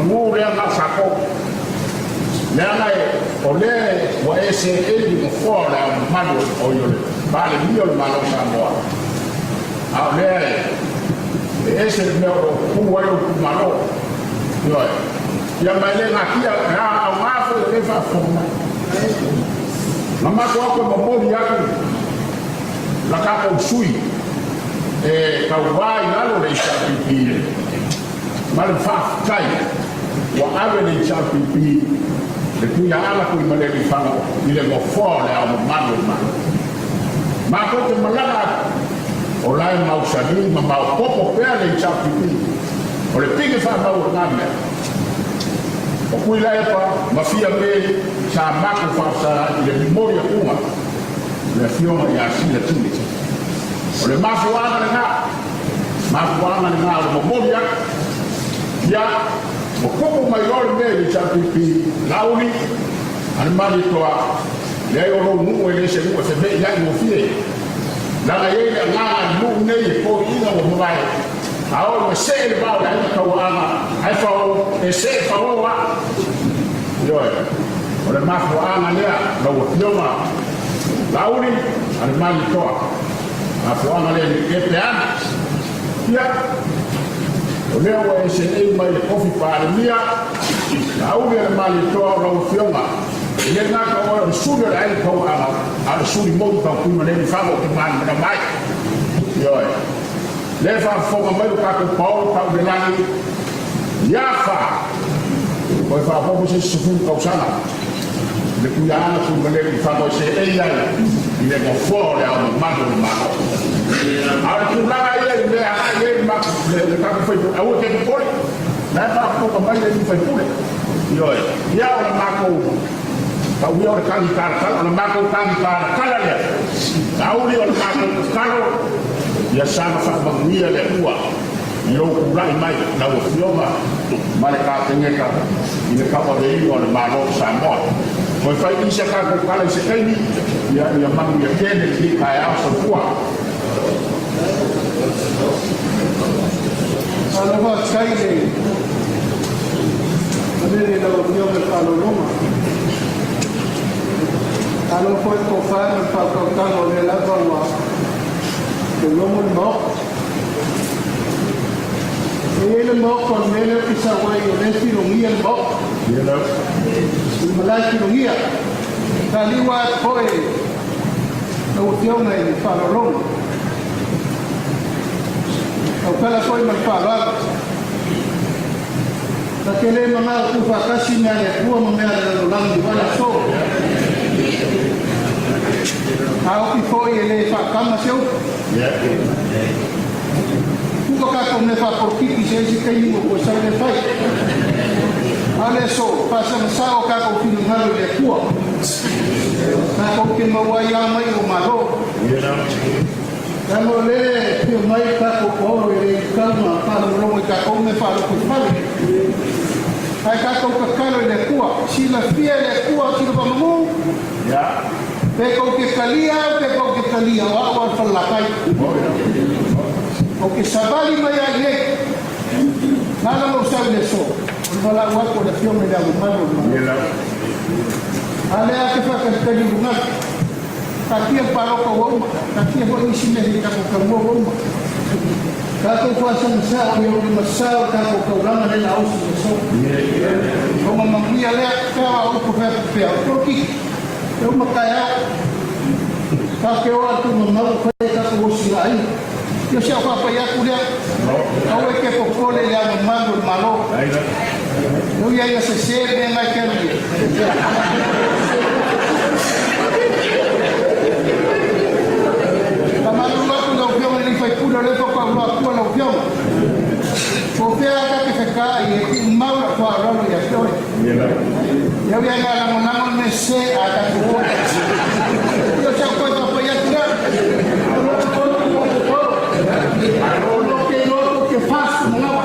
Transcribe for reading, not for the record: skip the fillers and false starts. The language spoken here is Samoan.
Manu lea na o tatou. Leaga o lea ua e seei i le nofoa o le Ao Mamalu o le Palemia o le Malo o Samoa, a o lea e ese le mea o lo o tu ai lou itumalo. Ioe. Ia ma e le natia, e aoga foi o lea e faafofoga mai. Na matou atu e momoli atu la tatou sui e tauva i lalo o le HRPP ma le faafetai ua ave le HRPP le Tuiaana Tuimalealiifano i le nofoa o le Ao Mamalu o le Malo. Matou te malaga atu o la e mausali ma maopoopo pea le HRPP. O le pine faamau o lena mea. O Tuilaepa ma Fiame sa matou faafesala i le momoli atuga le afioga ia Sila Tile. O le mafuaaga lena, mafuaaga lena o le momoli atu. Ia, ua tupu mai loa le mea i le HRPP, Laauli a le Malietoa, leai o lou nuu e le se nuu e femei ai gofie. Leaga e i ai le agaga i le nuu nei e toeaiina ua mavae, a oo ina see le va o le aiga Tauaaga, ae fao, e see fao lava. Ioe, o le mafuaaga lea lau Afioga Laauli a le Malietoa, mafuaaga lea ne i e pe ana. Ia, o lea ua e seei mai le tofi Palemia, Laauli a le Malietoa o lau Afioga, e le gata o oe o le suli o le aiga Tauaaga, a o le suli moni tau Tuimalealiifano ou te malamalama ai. Ioe, lea e faafofoga mai lo tatou paolo tau i le lagi, ia fa, toe faaopoopo se isi 10 tausaga le Tuiaana Tuimalealiifano e seei ai i le nofoa o le Ao Mamalu o le Malo. A o le tulaga ia i le mea e agai i ai le tatou faipule, aua te popole, la e faafofoga mai le alii faipule. Ioe, ia o le matou tau ia o le tagi talatala, o le matou tagi talatala lea, Laauli, o le matou tatalo, ia saga faamanuia le Atua i lou tulai mai lau Afioga ma le Kapeneta i le tauaveina o le Malo o Samoa. Toe fai nisi a tatou tala i se taimi, ia manuia tele lenei taeao. Soifua. Malo faafetai le malele i lau Afioga i le faaaloaloga. Malo foi le tofa ma le faautautaga o lea lava ua lologo le Maota. E i ai le Maota o le mea lea ou te sau ai, o lea e filogia le Maota. O le malae filogia. Taliua atu foi lau Afioga i le faaaloaloga. Tautala foi ma le faaaloalo. Ta te le manao tuufaatasi mea a le Atua ma mea a le lalolagi aua le aso. A ofi foi e le faatama se upu. Tuka tatou mea faapolokiki se isi taimi ua toe sau le fai. A o le aso, faasaga o tatou finagalo i le Atua. Tatou te maua ai a mai o Malo. Leaga o lea e afio mai le tatou paolo e le tatau ona faalogologo i tatou mea faalotofale. Ae tatou tatalo i le Atua, silafia e le Atua sina faamanu, pe tou te talia au pe tou te talia, o au a le falelatai. Ou te savali mai ai nei, nala lou sau i le aso, o le valaau atu o le Afioga i le Ao Mamalu o le Malo. A lea te faatalitali luga. Taatia le palota ua uma, taatia foi nisi mea i tatou talanoa ua uma. Tatou faasaga o ia lima sa o tatou taulaga lea na osi i le aso. O mamanuia lea, fea a upu fea pea, o polokiki, e uma taeao. Tatou te o atu mamau fai tatou osi la aiga. Ia se au faapai atu lea, aua e te popole i le Ao Mamalu o le Malo. Eu ia ia se se le mea ngai te alu ia. Faamalulu atu i lau Afioga i le sui usufono, o lea faatoa ou iloa atua lau Afioga. Po o fea ta te fekai e tuumau lau faaaloalo ia te oe. Eu ia nga lagolago le mea sese a tatou o. Ia o se au toe faapai atu lea. O lo o te iloa tou te fasi manao.